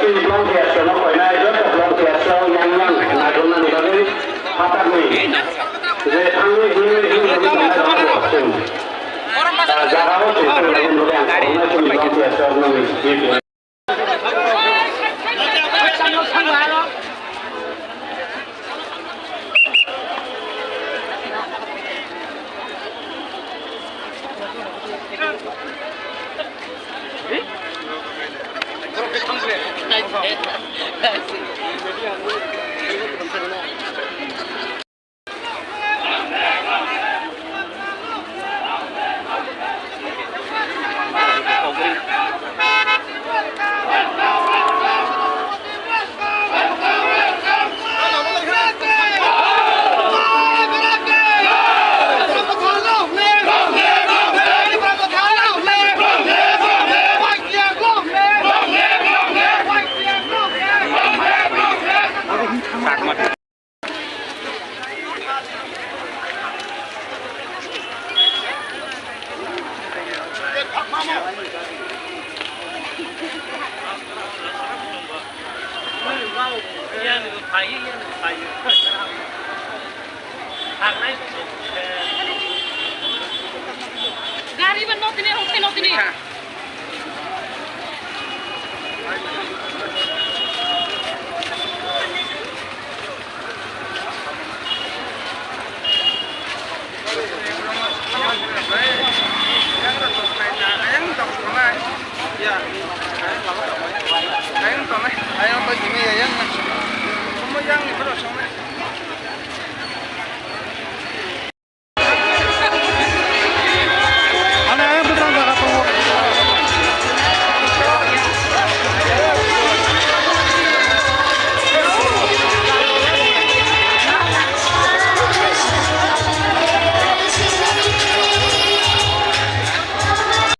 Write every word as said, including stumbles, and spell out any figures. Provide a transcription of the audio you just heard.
Chini Longkhiya seno koinai joto Longkhiya seo yang yang naikhloknani bagwi hathakni je thangwi himwi himwi tongnai rok chwng, ah, jagao chwng tongnaini bagwi ang khoroknai chini Longkhiya seo nungwi. Gari ban notini, hokte notini.